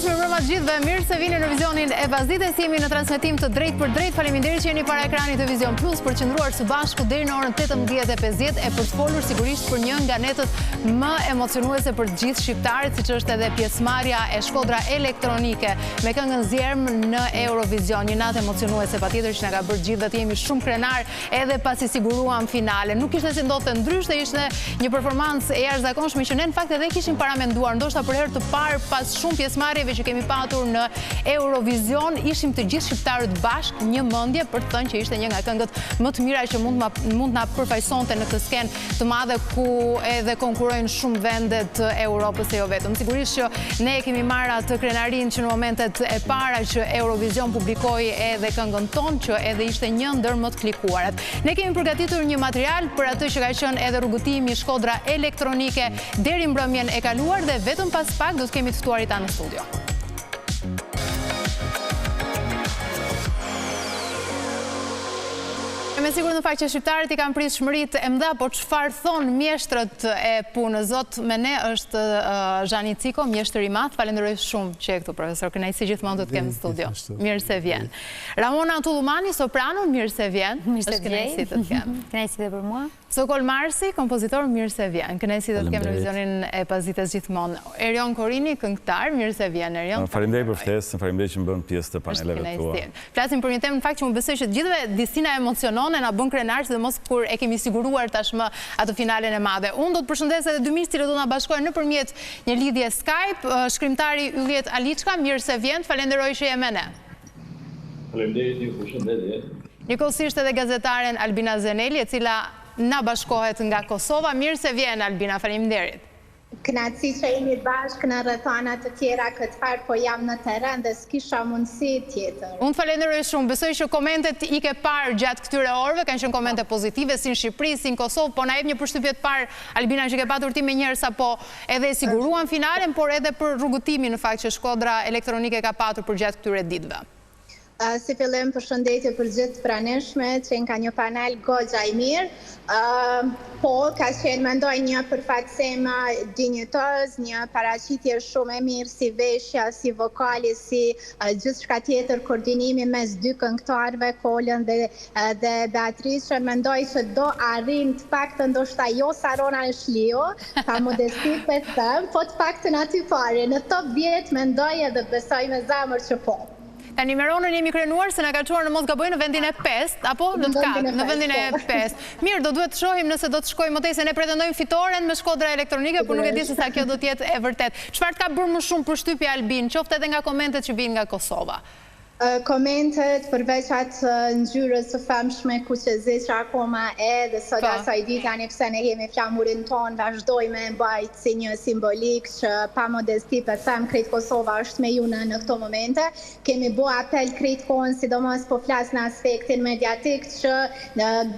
Plus, mirëmbrëma të gjithëve, mirë se vini në Vizionin e Pasdites, jemi në transmetim të drejtpërdrejtë, faleminderit që jeni para ekranit të Vizion Plus, për të qëndruar së bashku deri në orën 18.50 e për të folur sigurisht për një nga netët më emocionuese për të gjithë shqiptarët, siç është edhe pjesëmarrja e Shkodra Elektronike me këngën Zjerm në Eurovision, një natë emocionuese patjetër që na ka bërë gjithëve të jemi shumë krenarë edhe pasi siguruam finalen. Nuk kishte si ndodhte ndryshe, ishte një performancë e jashtëzakonshme që ne në fakt edhe kishim paramenduar, ndoshta për herë të parë pas shumë pjesëmarrjeve që kemi patur në Eurovision, ishim të gjithë shqiptarët bashkë një mendje për të thënë që ishte një nga këngët më të mira që mund mund të na përfaqësonte në këtë skenë të madhe ku edhe konkurrojnë shumë vende të Europës e jo vetëm. Sigurisht që ne e kemi marrë atë krenarinë që në momentet e para që Eurovision publikoi edhe këngën tonë, që edhe ishte një ndër më të klikuarat. Ne kemi përgatitur një material për atë që ka qenë edhe rrugëtimi Shkodra elektronike deri mbrëmjen e kaluar dhe vetëm pas pak do të kemi të ftuarit tanë në studio. E me siguri në fakt që shqiptarët i kanë pritshmëritë e mëdha, po çfarë thonë mjeshtrët e punës? Sot me ne është Zhani Ciko, mjeshtër i madh. Falenderoj shumë që je këtu, profesor. Kënaqësi gjithmonë të të kem në studio. Mirë se vjen. Ramona Tullumani, soprano, mirë se vjen. Mirë se vjen. Është kënaqësi të të kem. Kënaqësi dhe për mua. Sokol Marsi, kompozitor, mirë se vjen. Kënaqësi të të kem në vizionin e pasdites gjithmonë. Erion Korini, këngëtar, mirë se vjen Erion. Faleminderit për ftesën, faleminderit që më bën pjesë të paneleve tua. Flasim për një temë në fakt që unë besoj që të gjithëve disi na emocionon e na bën krenar, sidomos kur e kemi siguruar tashmë atë finalen e madhe. Unë do të përshëndes edhe dy miq të cilët do na bashkohen nëpërmjet një lidhje Skype, shkrimtari Ylljet Aliçka, mirë se vjen, të falenderoj që je me ne. Faleminderit ju, përshëndetje. Njëkohësisht edhe gazetaren Albina Zeneli, e cila na bashkohet nga Kosova. Mirë se vjen Albina, faleminderit. Kënaqësi që jemi bashkë në rrethana të tjera këtë herë po jam në terren dhe s'kisha mundësi tjetër. Unë të falenderoj shumë, besoj që komentet i ke parë gjatë këtyre orëve, kanë qenë komente pozitive si në Shqipëri, si në Kosovë, po na jep një përshtypje të parë Albina që ke patur ti menjëherë sapo edhe e siguruan finalen, por edhe për rrugëtimin në fakt që Shkodra Elektronike ka patur përgjatë këtyre ditëve. Si fillim përshëndetje për gjithë të pranishmit, qenka një panel goxha i mirë. Po, ka qenë mendoj një përfaqësim dinjitoz, një paraqitje shumë e mirë si veshja, si vokali, si gjithçka tjetër, koordinimi mes dy këngëtarëve, Kolën dhe dhe Beatriçen, mendoj që do arrijmë të paktën ndoshta jo sa Rona Nishliu, pa modesti po e them, po të paktën aty pari, në top 10 mendoj edhe besoj me zemër që po. Tani me Ronën jemi krenuar se na ka çuar në mos gaboj në vendin e pestë, apo në të katërt, në vendin e po. pestë. Mirë, do duhet të shohim nëse do të shkojmë më tej, se ne pretendojmë fitoren me Shkodra Elektronike, por nuk e di se sa kjo do të jetë e vërtetë. Çfarë të ka bërë më shumë përshtypje Albin, qoftë edhe nga komentet që vijnë nga Kosova? Komentet përveç atë ngjyrës së famshme kuqezi që akoma edhe sot po. asaj dite ani pse ne kemi flamurin tonë vazhdojmë me e mbajt si një simbolikë që pa modesti pe them krejt Kosova është me ju në në këto momente. Kemi bo apel krejt kohën sidomos po flas në aspektin mediatik që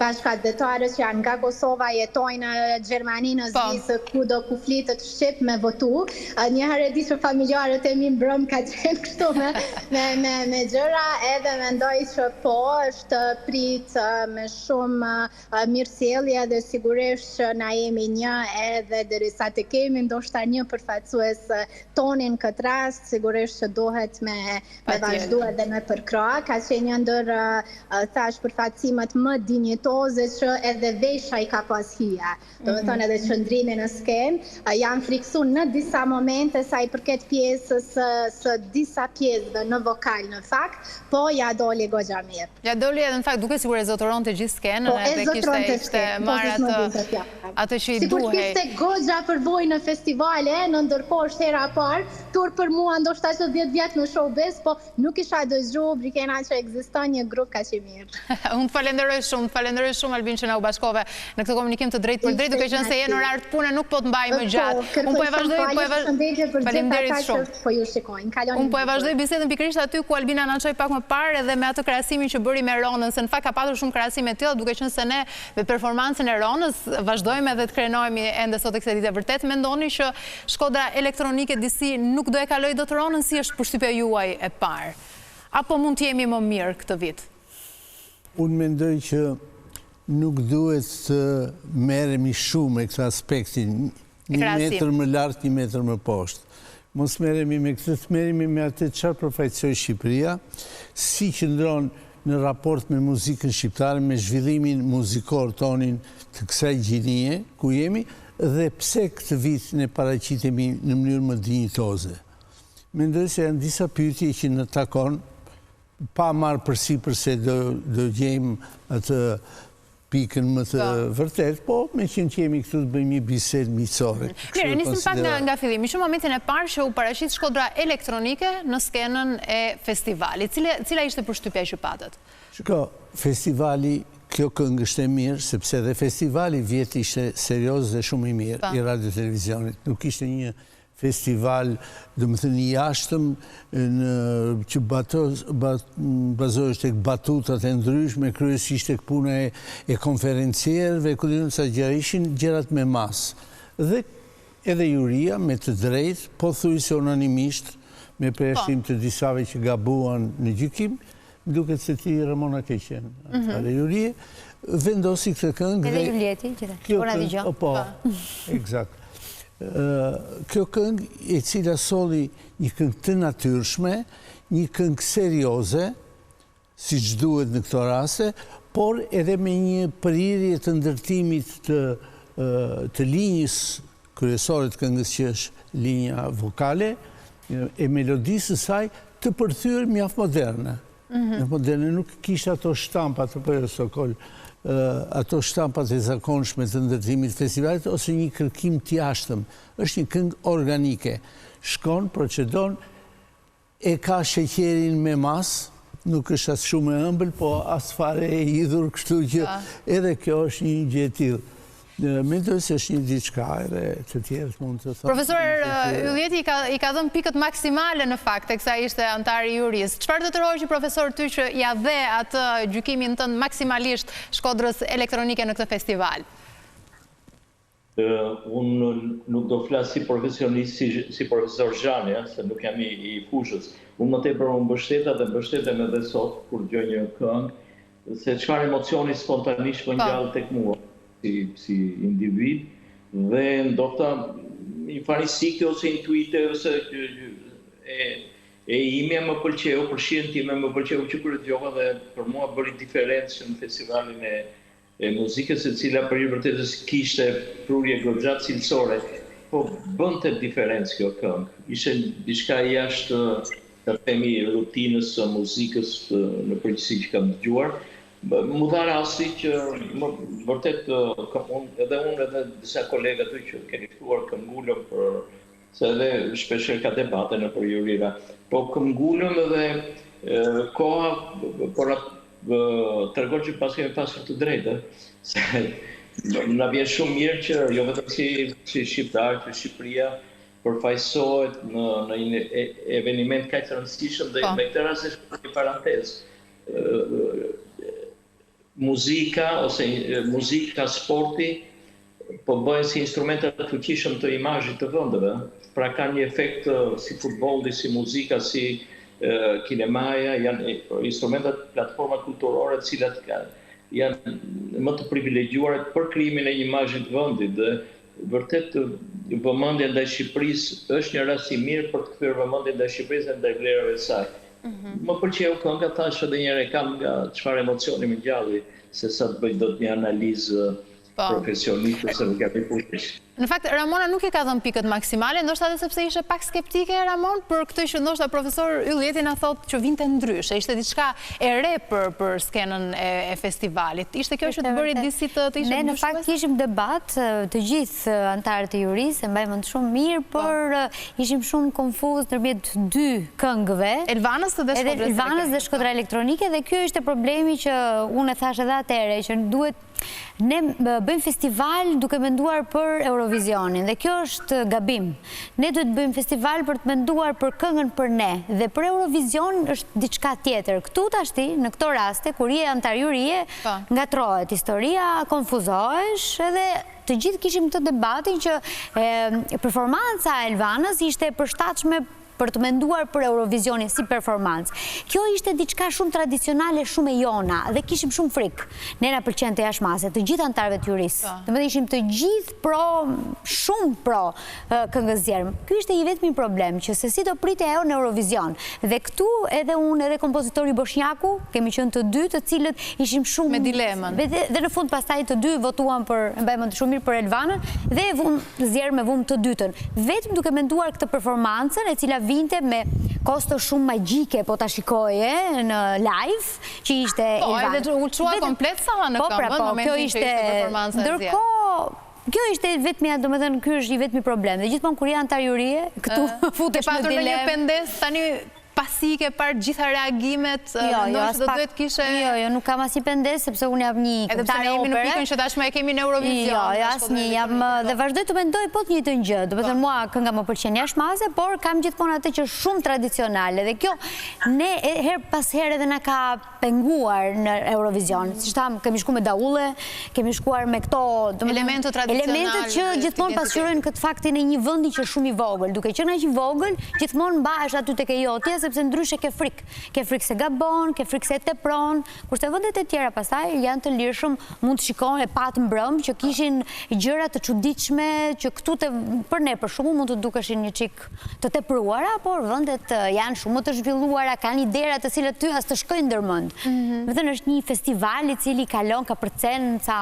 bashkatdhetarët që janë nga Kosova jetojnë në Gjermani në po. Zvicër kudo ku flitet shqip me votu. Një herë e di që familjarët e mi mbrëm ka qenë kështu me me me me gjëra edhe mendoj që po është prit me shumë mirësjellje dhe sigurisht që na jemi një edhe derisa të kemi ndoshta një përfaqësues tonin këtë rast, sigurisht që duhet me me vazhdu edhe me përkrah. Ka qenë një ndër thash përfaqësimet më dinjitoze që edhe vesha i ka pas hije. Do me thënë edhe qëndrimi në skenë. Jam frikësu në disa momente sa i përket pjesës së, së disa pjesëve në vokal në fakt, po ja doli goxha mirë. Ja doli edhe në fakt duket sikur e zotëronte gjithë skenën po, edhe kishte ishte po, marrë atë atë që i duhej. Sikur kishte goxha përvojë në festivale, në ndërkohë është hera e parë, turp për mua ndoshta që 10 vjet në showbiz, po nuk isha dëgju Brikena që ekziston një grup kaq i mirë. Unë të falenderoj shumë, të falenderoj shumë Albin që na u bashkove në këtë komunikim të drejtpërdrejtë, duke qenë se je në orar të pune, nuk po të mbaj më po, gjatë. Unë po e vazhdoj, po e vazhdoj. Faleminderit shumë. Po ju shikojnë. Kaloni. Unë po e vazhdoj bisedën pikërisht aty ku Albina na çoi pak më parë edhe me atë krahasimin që bëri me Ronën, se në fakt ka patur shumë krahasime të tilla, duke qenë se ne me performancën e Ronës vazhdojmë edhe të krenohemi ende sot e kësaj dite. Vërtet mendoni që Shkodra elektronike disi nuk do e kalojë dot Ronën, si është përshtypja juaj e parë? Apo mund të jemi më mirë këtë vit? Unë mendoj që nuk duhet të merremi shumë me këtë aspektin, një metër më lart, një metër më poshtë. Mos merremi me këtë, të merremi me atë çfarë përfaqësoi Shqipëria, si qëndron në raport me muzikën shqiptare, me zhvillimin muzikor tonin të kësaj gjinie ku jemi dhe pse këtë vit ne paraqitemi në mënyrë më dinjitoze. Mendoj se janë disa pyetje që na takon pa marrë përsipër se do do gjejmë atë pikën më të po. vërtetë, po meqenëse jemi këtu të bëjmë një bisedë miqësore. Mirë, nisim pak nga, nga fillimi. Që momentin e parë që u paraqit Shkodra elektronike në skenën e festivalit. Cila, cila ishte përshtypja që patët? Shiko, festivali, kjo këngë është e mirë, sepse dhe festivali vjet ishte serioz dhe shumë i mirë po. i radio televizionit. Nuk ishte një festival, domethënë i jashtëm, në, që bazohesh tek batutat e ndryshme, kryesisht tek puna e, e konferencierëve, ku di unë sa gjëra, ishin gjërat me masë. Dhe edhe juria, me të drejtë, pothuajse unanimisht, me përjashtim po. të disave që gabuan në gjykim, Më duket se ti Ramona ke qenë mhm. anëtare jurie, vendosi këtë këngë dhe... Edhe Julieti, gjithashtu, po na dëgjon. Po, ekzakt. Kjo këngë e cila solli një këngë të natyrshme, një këngë serioze, siç duhet në këto raste, por edhe me një prirje të ndërtimit të, të linjës kryesore të këngës që është linja vokale, e melodisë së saj të përthyer mjaft moderne. Mhm. Mjaft moderne, nuk kishte ato shtampat, apo jo Sokol, ato shtampat e zakonshme të ndërtimit të festivalit, ose një kërkim të jashtëm. është një këngë organike. Shkon, procedon, E ka sheqerin me masë, nuk është as shumë e ëmbël, po as fare e hidhur, kështu që edhe kjo është një gjë e tillë. Mendoj se është një diçka edhe të tjerët mund të thonë. Profesor Ylleti i ka i ka dhënë pikët maksimale në fakt teksa ishte anëtar i jurisë. Çfarë të tërhoqi profesor ty që ia dhe atë gjykimin tënd maksimalisht Shkodrës elektronike në këtë festival? Unë nuk do flas si profesionist, si, si profesor Zhani, se nuk jam i, i fushës. Unë më tepër u mbështeta dhe mbështetem edhe sot kur dëgjoj një këngë, se çfarë emocioni spontanisht më po. ngjall tek mua si si individ dhe ndoshta një farë instinkti ose intuite ose e e imja më pëlqeu, për shijen time më pëlqeu që kur e dëgjova dhe për mua bëri diferencë në festivalin e e muzikës e cila për hir të vërtetës kishte prurje goxha cilësore, po bënte diferencë kjo këngë. Ishte diçka jashtë, të themi, rutinës së muzikës në përgjithësi që kam dëgjuar. M'u dha rasti që më vërtet unë edhe unë edhe disa kolegë aty që keni ftuar këmbgulëm për se edhe shpeshherë ka debate nëpër jurira. Po këmbgulëm edhe koha por tregon që paskemi pasur të drejtë, se na vjen shumë mirë që jo vetëm si si shqiptar, që Shqipëria përfaqësohet në në një eveniment kaq të rëndësishëm dhe po. me këtë rast është një parantezë. Muzika ose muzika, sporti po bëhen si instrumenta të fuqishëm të imazhit të vendeve, pra kanë një efekt si futbolli, si muzika, si kinemaja, janë instrumenta, platforma kulturore të cilat kanë janë më të privilegjuarat për krijimin e një imazhi të vendit dhe vërtet vëmendja ndaj Shqipërisë është një rast i mirë për të kthyer vëmendjen ndaj Shqipërisë dhe ndaj vlerave të saj. Mhm. Më pëlqeu kënga, thashë edhe një herë e kam nga çfarë emocioni më ngjalli, se sa të bëj dot një analizë po. profesioniste se nuk jam i fushës. Në fakt, Ramona nuk i ka dhënë pikët maksimale, ndoshta edhe sepse ishte pak skeptike, Ramon, për këtë që ndoshta profesor Ylleti na thotë që vinte ndryshe, ishte diçka e re për, për skenën e, e festivalit. Ishte kjo që të bëri disi të, të ishe Ne në fakt kishim debat, të gjithë anëtarët e jurisë, e mbaj mend shumë mirë, po. por ishim shumë konfuz ndërmjet dy këngëve. Elvanës dhe Shkodrës Elvanës dhe Shkodra Elektronike, dhe kjo ishte problemi që unë e thashë edhe atëherë, që duhet Ne bëjmë festival duke menduar për Eurovizionin dhe kjo është gabim. Ne duhet të bëjmë festival për të menduar për këngën për ne dhe për Eurovizion është diçka tjetër. Këtu tashti, në këto raste, kur je anëtar jurie, po. ngatërrohet historia, konfuzohesh edhe të gjithë kishim këtë debatin që performanca e Elvanës ishte e përshtatshme. për të menduar për Eurovisionin si performancë. Kjo ishte diçka shumë tradicionale, shumë e jona dhe kishim shumë frikë. Ne na pëlqente jashtë mase, të gjithë anëtarëve të jurisë. Po. Domethënë ishim të gjithë pro, shumë pro këngës Zjerm. Ky ishte i vetmi problem që se si do pritej ajo në Eurovision. Dhe këtu edhe unë edhe kompozitori Boshnjaku kemi qenë të dy të cilët ishim shumë me dilemën. Dhe, dhe në fund pastaj të dy votuam për, e mbaj mend shumë mirë për Elvanën dhe e vumë Zjerm e vumë të dytën. Vetëm duke menduar këtë performancën e cila vinte me kosto shumë magjike po ta shikoje në live që ishte po, Elvana. Po, edhe u çua komplet salla në po, pra, këmbë, në po, momentin që ishte performanca e Zjerm. Ndërkohë, Kjo ishte e vetmja, domethënë, ky është i vetmi problem. Dhe gjithmonë kur je anëtar jurie, këtu futesh në dilemë. Ke patur ndonjë pendesë tani pasi i ke parë gjitha reagimet, jo, jo, mendon që do duhet kishe... Jo, jo, nuk kam asnjë pendesë, sepse unë jam një këngëtare opere. Edhe pse ne jemi në pikën që tashmë e kemi në Eurovision. Jo, jo, asnjë, jam dhe vazhdoj të mendoj po të njëjtën gjë. Domethënë, po. mua kënga më pëlqen jashtë mase, por kam gjithmonë atë që shumë tradicionale. Dhe kjo, ne herë pas here edhe na ka penguar në Eurovision. Siç thamë, kemi shku me daulle, kemi shkuar me këto... Elementet tradicionale. Elementet që gjithmonë pasqyrojnë këtë faktin e një vendi që është shumë i vogël. Duke qenë aq i vogël, gjithmonë mbahesh aty tek e jotja, sepse ndryshe ke frikë. Ke frikë se gabon, ke frikë se e tepron, kurse vendet e tjera pastaj janë të lirshëm, mund të shikon e patë mbrëmë që kishin gjëra të çuditshme që këtu te për ne për shembull mund të dukeshin një çik të tepruara, por vendet janë shumë më të zhvilluara, kanë idera të cilat ty as të shkojnë ndërmend. Mhm. Domethënë është një festival i cili kalon, kapërcen ca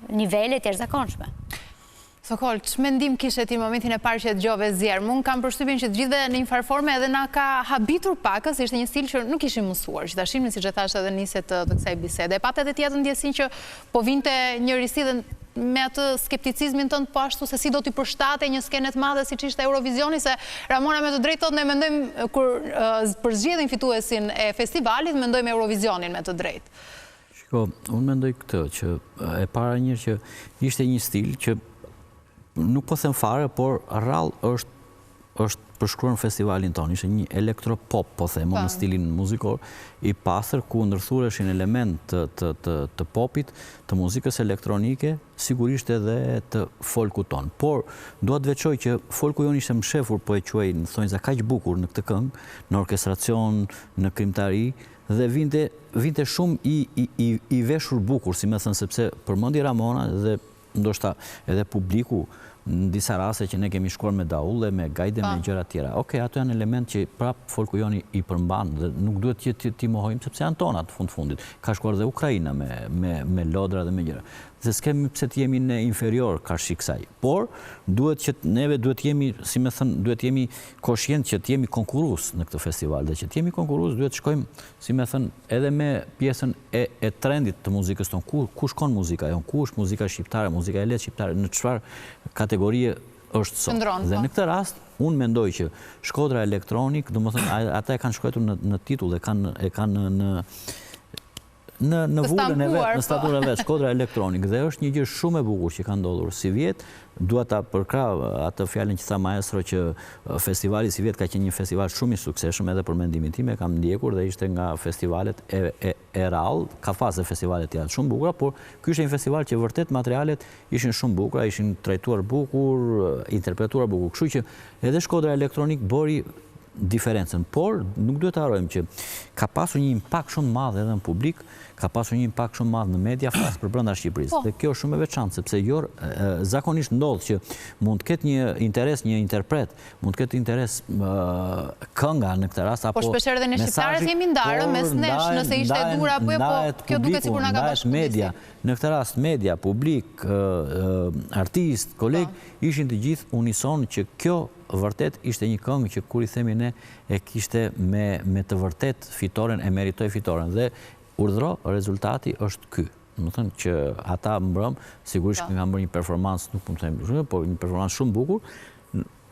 nivele të jashtëzakonshme. Sokol, ç'mendim kishe ti në momentin e parë që e dëgjove Zjerm? Unë kam përshtypjen që të gjithëve në një farë forme edhe na ka habitur pakës, ishte një stil që nuk ishim mësuar, që ta shihnim siç e thashë edhe në nisje të, të kësaj bisede. E pate edhe ti atë ndjesinë që Po vinte një risi dhe me atë skepticizmin tënd po ashtu se si do t'i përshtatej një skene të madhe siç ishte Eurovisioni, se Ramona me të drejtë thotë ne mendojmë kur përzgjedhim fituesin e festivalit, mendojmë Eurovisionin me të drejtë. Shiko, unë mendoj këtë, që e para njëherë që ishte një stil që nuk po them fare, por rrallë është është përshkruar në festivalin tonë. Ishte një elektropop, po them, në stilin muzikor, i pastër, ku ndërthureshin elementë të, të, të, të popit, të muzikës elektronike, sigurisht edhe të folkut tonë. Por, dua të veçoj që folku jonë ishte mshefur, po e quaj në thonjëza kaq bukur në këtë këngë, në orkestracion, në krijimtari, dhe vinte, vinte shumë i, i, i, i veshur bukur, si me thënë, sepse përmendi Ramona dhe ndoshta edhe publiku në disa raste që ne kemi shkuar me daulle, me gajde, me gjëra të tjera. Okej, ato janë elementë që prap folku jonë i përmban dhe nuk duhet që t'i mohojmë sepse janë tonat në fund të fundit. Ka shkuar dhe Ukraina me me me lodra dhe me gjëra. Dhe s'kemi pse të jemi ne inferior karshi kësaj. Por duhet që neve duhet të jemi, si me thënë, duhet të jemi koshient që të jemi konkurrues në këtë festival dhe që të jemi konkurrues duhet të shkojmë, si me thënë, edhe me pjesën e e trendit të muzikës tonë, ku ku shkon muzika jonë, ku është muzika shqiptare, muzika e lehtë shqiptare, në çfarë kategorie është sot. Qëndron, Dhe po. në këtë rast, unë mendoj që Shkodra Electronic, domethënë ata e kanë shkruar në në titull, e kanë e kanë në në në Të vulën e vet, stampuar, në po. staturën e vet, Shkodra Electronic dhe është një gjë shumë e bukur që ka ndodhur sivjet. Dua ta përkrah atë fjalën që tha maestro që festivali sivjet ka qenë një festival shumë i suksesshëm edhe për mendimin tim e kam ndjekur dhe ishte nga festivalet e e e rrallë, ka pas dhe festivale të tjera shumë të bukura, por ky ishte një festival që vërtet materialet ishin shumë të bukura, ishin trajtuar bukur, interpretuar bukur. Kështu që edhe Shkodra Electronic bëri diferencën, por nuk duhet të harrojmë që ka pasur një impakt shumë të madh edhe në publik, ka pasur një impakt shumë të madh në media, flas për brenda Shqipërisë. Po. Dhe kjo është shumë e veçantë sepse jo zakonisht ndodh që mund të ketë një interes një interpret, mund të ketë interes kënga në këtë rast po, apo Po shpeshherë edhe ne shqiptarët jemi ndarë mes nesh, nëse ishte e duhura apo jo, po kjo duket sikur na ka bashkuar media. Në këtë rast media, publik, artistë, kolegë po. ishin të gjithë unison që kjo vërtet ishte një këngë që kur i themi ne e kishte me me të vërtetë fitoren e meritoi fitoren dhe urdhro rezultati është ky. Domethënë që ata mbrëmë sigurisht Po. kanë bërë një performancë, nuk mund të them, por një performancë shumë bukur,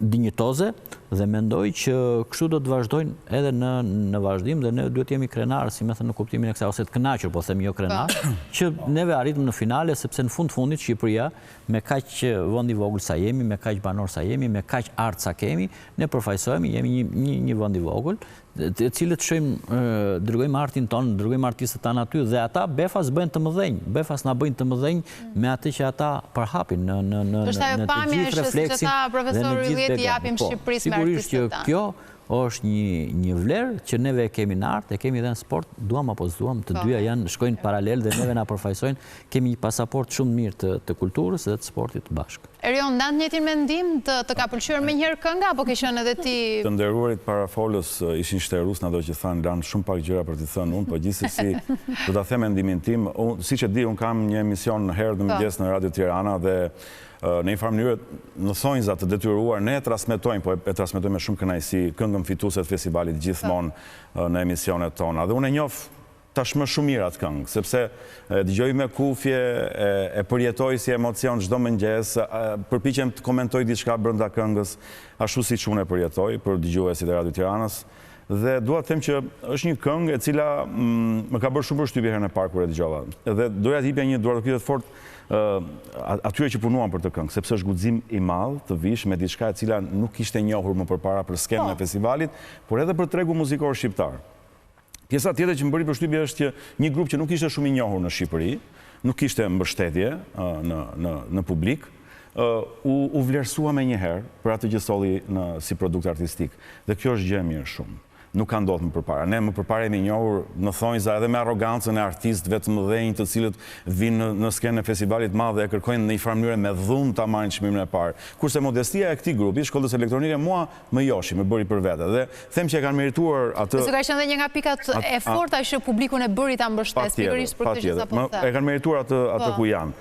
dinjitoze dhe mendoj që kështu do të vazhdojnë edhe në në vazhdim dhe ne duhet të jemi krenarë, si me thënë në kuptimin e kësaj ose të kënaqur, po them jo krenar, po. që neve arritëm në finale sepse në fund të fundit Shqipëria me kaq vend i vogël sa jemi, me kaq banorë sa jemi, me kaq art sa kemi, ne përfaqësohemi, jemi një një një vend i vogël, të cilët çojmë dërgojmë artin tonë, dërgojmë artistët tanë aty dhe ata befas bëhen të mëdhenj, befas na bëjnë të mëdhenj me atë që ata përhapin në në në Është ajo në të pamja gjithë që siç e refleksin tha dhe në profesor gjithë Ylljet. le t'i japim po, Shqipërisë me Sigurisht që artistët tanë. kjo është një një vlerë që neve e kemi në art, e kemi edhe në sport, duam apo s'duam, të Po. dyja janë shkojnë paralel dhe neve na përfaqësojnë, kemi një pasaportë shumë të mirë të të kulturës dhe të sportit bashkë. Erion, ndan të njëjtin mendim, të të ka pëlqyer menjëherë kënga apo ke qenë edhe ti Të nderuarit parafolës ishin shterues në ato që thanë, lanë shumë pak gjëra për t'i thënë unë, po gjithsesi do ta them mendimin tim. Unë, siç e di, unë kam një emision herët në Po. mëngjes në Radio Tirana dhe në një farë mënyre në thonjza të detyruar ne e transmetojmë, po e transmetojmë me shumë kënaqësi këngën fituese të festivalit gjithmonë në emisionet tona. Dhe unë e njoh tashmë shumë mirë atë këngë, sepse e dëgjoj me kufje, e përjetoj si emocion çdo mëngjes, përpiqem të komentoj diçka brenda këngës, ashtu siç unë e përjetoj për dëgjuesit e Radio Tiranës. Dhe dua të them që është një këngë e cila mm, më ka bërë shumë përshtypje herën e parë kur e dëgjova. Dhe doja të jepja një duartrokitje të fortë atyre që punuan për këtë këngë, sepse është guxim i madh të vish me diçka e cila nuk ishte njohur më përpara për skenën Po. e festivalit, por edhe për tregun muzikor shqiptar. Pjesa tjetër që më bëri përshtypje është që një grup që nuk ishte shumë i njohur në Shqipëri, nuk kishte mbështetje në në në publik, u u vlerësua menjëherë për atë që solli në si produkt artistik. Dhe kjo është gjë e mirë shumë. Nuk ka ndodhur më përpara. Ne më përpara jemi njohur në thonjza edhe me arrogancën e artistëve të mëdhenj, të cilët vinë në, në skenën e festivalit madh dhe e kërkojnë në një farë mënyre me dhunë ta marrin çmimin e parë. Kurse modestia e këtij grupi, Shkodrës Elektronike, mua më joshi, më bëri për vete. Dhe them që e kanë merituar atë Besoj ka qenë dhe një nga pikat e forta që publikun e bëri ta mbështes, pikërisht për këtë që patjetër. sapo Më- the. E kanë merituar atë atë Po. ku janë.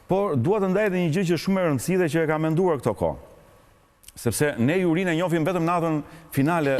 Por dua të ndaj edhe një gjë që është shumë e rëndësishme dhe që e kam menduar këto kohë. Sepse ne jurinë e njohim vetëm natën finale,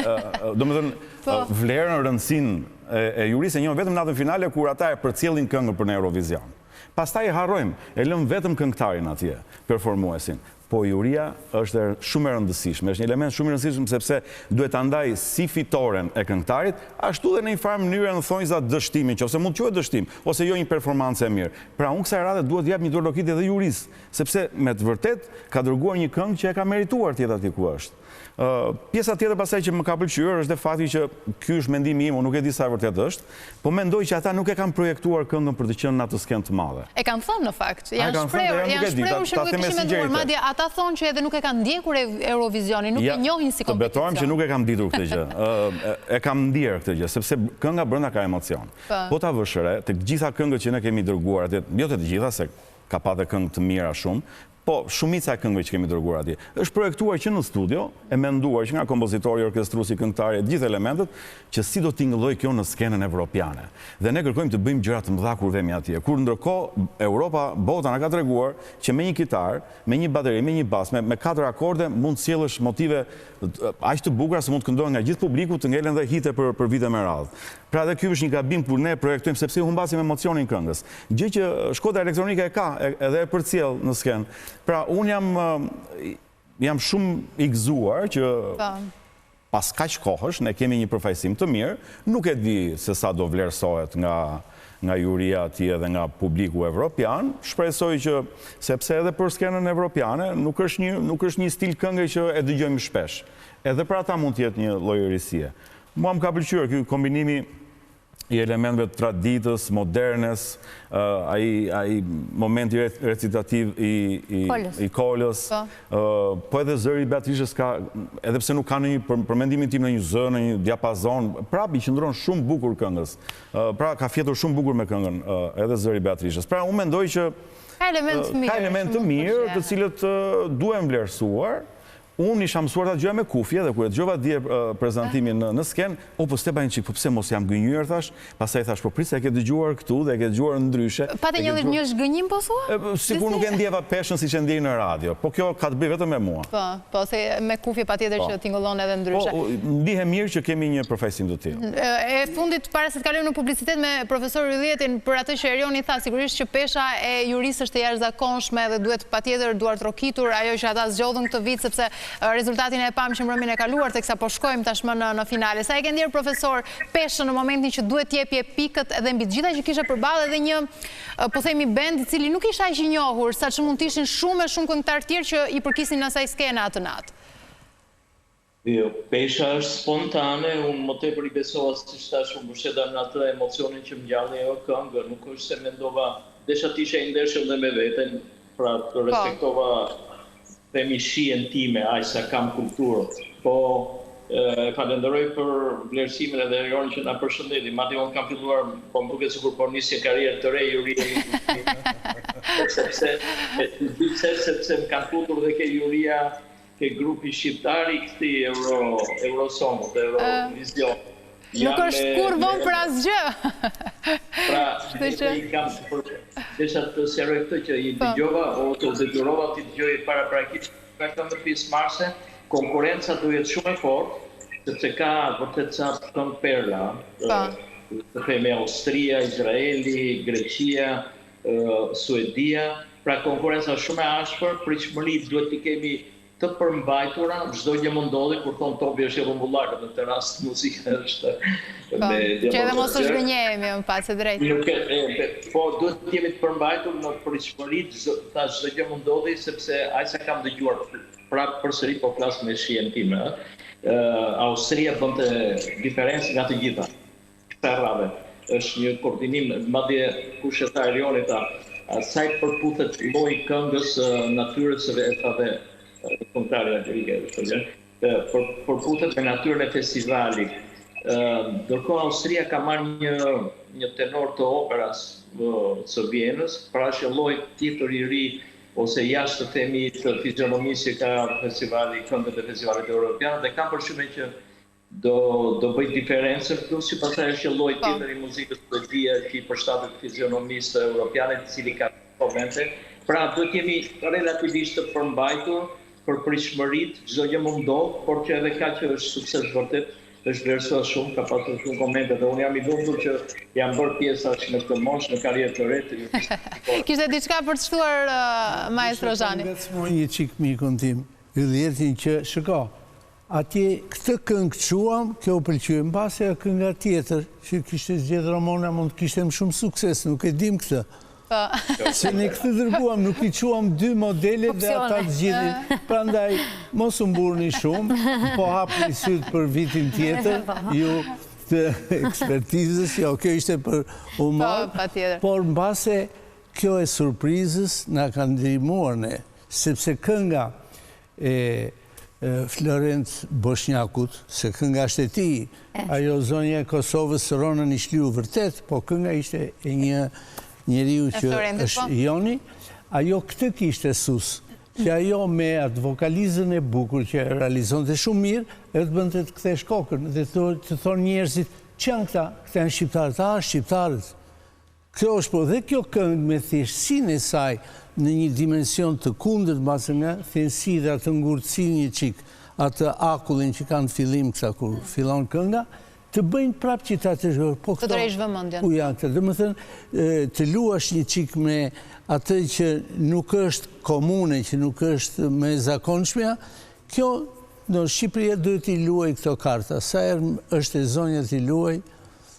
domethënë Po. vlerën, rëndësinë e, e jurisë e njohim vetëm natën finale kur ata e përcjellin këngën për në Eurovision. Pastaj e harrojmë, e lëm vetëm këngëtarin atje, performuesin. Po juria është shumë e rëndësishme, është një element shumë i rëndësishëm sepse duhet ta ndaj si fitoren e këngëtarit, ashtu dhe në një farë mënyre në thonjza dështimin, nëse mund të quhet dështim ose jo një performancë e mirë. Pra unë kësaj radhe duhet të jap një dorëlokitje edhe jurisë, sepse me të vërtet ka dërguar një këngë që e ka merituar të jetë aty ku është. Ë, pjesa tjetër pastaj që më ka pëlqyer është dhe fakti që ky është mendimi im, unë nuk e di sa e vërtet është, po mendoj që ata nuk e kanë projektuar këngën për të qenë në atë skenë të madhe. E kanë thënë në fakt, A, e janë kanë thënë, shprehur, dhe ja, nuk janë e di, ta- shprehur që ta nuk e them me kishin menduar, sinqeritet. madje ata thonë që edhe nuk e kanë ndjekur Eurovisionin, nuk Ja, e njohin si Të betohem që kompeticion. nuk e kam ditur këtë gjë. Ë, e, e kam ndier këtë gjë, sepse kënga brenda ka emocion. Po. Po ta vësh re, tek të gjitha këngët që ne kemi dërguar atje, jo të të gjitha se ka pa dhe këngë të mira shumë, po shumica e këngëve që kemi dërguar atje është projektuar që në studio, e menduar që nga kompozitori, orkestruesi, këngëtari, të gjithë elementët, që si do tingëlloj kjo në skenën evropiane. Dhe ne kërkojmë të bëjmë gjëra të mëdha kur vemi atje. Kur ndërkohë Europa, bota na ka treguar që me një kitarë, me një bateri, me një bas, me, me katër akorde mund të sjellësh motive aq të bukura se mund të këndohen nga gjithë publiku, të ngelen dhe hite për për vite me radhë. Pra dhe ky është një gabim kur ne projektojmë sepse i humbasim emocionin këngës. Gjë që Shkodra Elektronike e ka edhe e përcjell në skenë. Pra unë jam jam shumë i gëzuar që Po. pas kaq kohësh ne kemi një përfaqësim të mirë, nuk e di se sa do vlerësohet nga nga juria atje dhe nga publiku evropian, shpresoj që sepse edhe për skenën evropiane nuk është një nuk është një stil këngë që e dëgjojmë shpesh. Edhe për ata mund të jetë një lloj risie. Mua më ka pëlqyer ky kombinimi i elementëve të traditës, modernes, ai ai momenti recitativ i i Kolës. i Kolës, Po. ë, po edhe zëri i Beatrices ka, edhe pse nuk ka në një për, për mendimin tim në një zë, në një diapazon, prapë i qëndron shumë bukur këngës. Ë, pra ka fjetur shumë bukur me këngën ë, edhe zëri i Beatrices. Pra unë mendoj që Ka element të mirë. ka element që të mund mirë, të pëlqehen. cilët ë, duhen vlerësuar. Unë isha mësuar ta dëgjoja me kufje dhe kur e dëgjova dje ë, prezantimin në, në skenë, o po Stepan çik, po pse mos jam gënjyer thash, pastaj thash po prit se e ke dëgjuar këtu dhe e ke dëgjuar ndryshe. Pate e ke një dëgjuar- një zhgënjim po thua? E, Sikur nuk e ndjeva peshën siç e ndjej në radio, po kjo ka të bëjë vetëm me mua. Po, po, se me kufje patjetër Po. që tingëllon edhe Po, ndryshe. u- ndihem mirë që kemi një përfaqësim të tillë. E fundit, para se të kalojmë në publicitet me profesor Ryljetin, për atë që Erioni tha, sigurisht që pesha e jurisë është e jashtëzakonshme dhe duhet patjetër duar trokitur ajo që ata zgjodhën këtë vit, sepse e, rezultatin e pam që mbrëmjen e kaluar, teksa po shkojmë tashmë në, në finale. Sa e ke ndjerë profesor peshën në momentin që duhet t'jepje pikët edhe mbi të gjitha që kishe përballë edhe një, e, po themi, band i cili nuk ishte aq i njohur, sa që mund të ishin shumë e shumë këngëtarë tjerë që i përkisnin asaj skene atë natë. Jo, pesha është spontane, unë më tepër i besova siç thash, unë mbështeta në atë emocionin që më ngjalli ajo këngë, nuk është se mendova, desha të isha i ndershëm dhe me veten, pra të Po. respektova. themi shijen time, aq sa kam kulturë. Po e falenderoj për vlerësimin edhe Erionin që na përshëndeti. Madje unë kam filluar, po më duket sikur po nis një karrierë të re jurie. Sepse e di pse sepse më kanë futur dhe ke juria ke grupi shqiptar i këtij Euro Eurosongut, Eurovision. Nuk është kurrë vonë për asgjë. Pra, i kam për desha të sqaroj këtë që i po. dëgjova ose u detyrova t'i dëgjoj paraprakisht nga këngët pjesëmarrëse, konkurrenca do jetë shumë e fortë, sepse ka vërtet ca këngë perla, po. të themi Austria, Izraeli, Greqia, Suedia, pra konkurrenca është shumë e ashpër, pritshmëritë duhet t'i kemi të përmbajtura, çdo gjë mund ndodhi, kur thonë topi është i rrumbullakët, në këtë rast muzika është po, me Që edhe mos të zhgënjehemi më pas, e drejtë. Nuk e, e, po duhet të jemi të përmbajtur në pritshmëritë, thash çdo gjë mund ndodhi sepse aq sa kam dëgjuar, prapë përsëri po flas me shijen time, ë, Austria bënte diferencë nga të gjitha. Kësaj radhe është një koordinim, madje kush e tha Erioni tha, sa i përputhet lloji i këngës natyrës së e tha dhe këngëtarja lirike, kështu që për, përputhet me natyrën e festivalit. Ndërkohë Austria ka marrë një një tenor të operas së Vjenës, pra është një lloj tjetër i ri ose jashtë të themi të fizionomisë që ka festivali, këngët e festivalit europian dhe kam përshtypjen që do do bëj diferencën plus që pastaj është një lloj po. tjetër i muzikës Suedia që i përshtatet fizionomisë së europianit, i cili ka komente. Pra duhet jemi relativisht të përmbajtur për pritshmëritë, çdo gjë mund ndodh, por që edhe kaq është sukses vërtet, është vlerësuar shumë, ka pasur shumë komente dhe unë jam i lumtur që jam bërë pjesë tash në këtë moshë, në karrierë të re të jurisë. Kishte diçka për të shtuar uh, maestro Zhani? Ngacmoj një çik mikun tim, Yljetin që, shiko, Atje këtë këngë çuam, kjo u pëlqye. Mbase ajo kënga tjetër që kishte zgjedhur Ramona mund të kishte më shumë sukses, nuk e dimë këtë. Po. Se ne këtë dërguam, nuk i çuam dy modelet dhe ata të zgjidhnin. Prandaj mos u mburrni shumë, po hapni sytë për vitin tjetër, ju të ekspertizës, jo, kjo ishte për humor. Po, patjetër. Por mbase kjo e surprizës na ka ndihmuar ne, sepse kënga e Florenc Boshnjakut, se kënga është e tij, ajo zonja e Kosovës Rona Nishliu vërtet, po kënga ishte e një njeriu që është po. Joni, ajo këtë kishte sus, që ajo me atë vokalizën e bukur që e realizonte shumë mirë, e të bënte të kthesh kokën dhe të thonë njerëzit, ç'janë këta? Këta janë shqiptarët, a, shqiptarët. Kjo është po dhe kjo këngë me thjeshtësinë e saj në një dimension të kundërt mbase nga thjeshtësi dhe atë ngurtësinë një çik, atë akullin që kanë në fillim këta kur fillon kënga, të bëjnë prapë që ta të po këto, Të vëmendjen. Ku janë këta? Domethënë, të luash një çik me atë që nuk është komune, që nuk është më e zakonshmja, kjo në Shqipëria duhet t'i luajë këto karta. Sa herë është e zonja t'i luajë,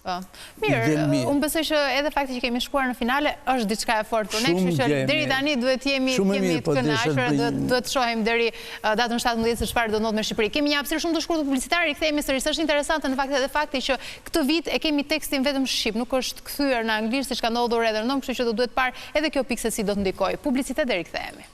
Po. Mirë, unë besoj që edhe fakti që kemi shkuar në finale është diçka e fortë për ne, kështu që deri tani duhet të jemi të jemi të kënaqur, duhet duhet të shohim deri datën 17 se çfarë do ndodhë me Shqipërinë. Kemi një hapësirë shumë të shkurtër publicitare, rikthehemi sërish. Është interesante në fakt edhe fakti që këtë vit e kemi tekstin vetëm shqip, nuk është kthyer në anglisht siç ka ndodhur edhe rëndom, kështu që do duhet parë edhe kjo pikë se si do të ndikojë. Publicitet dhe rikthehemi.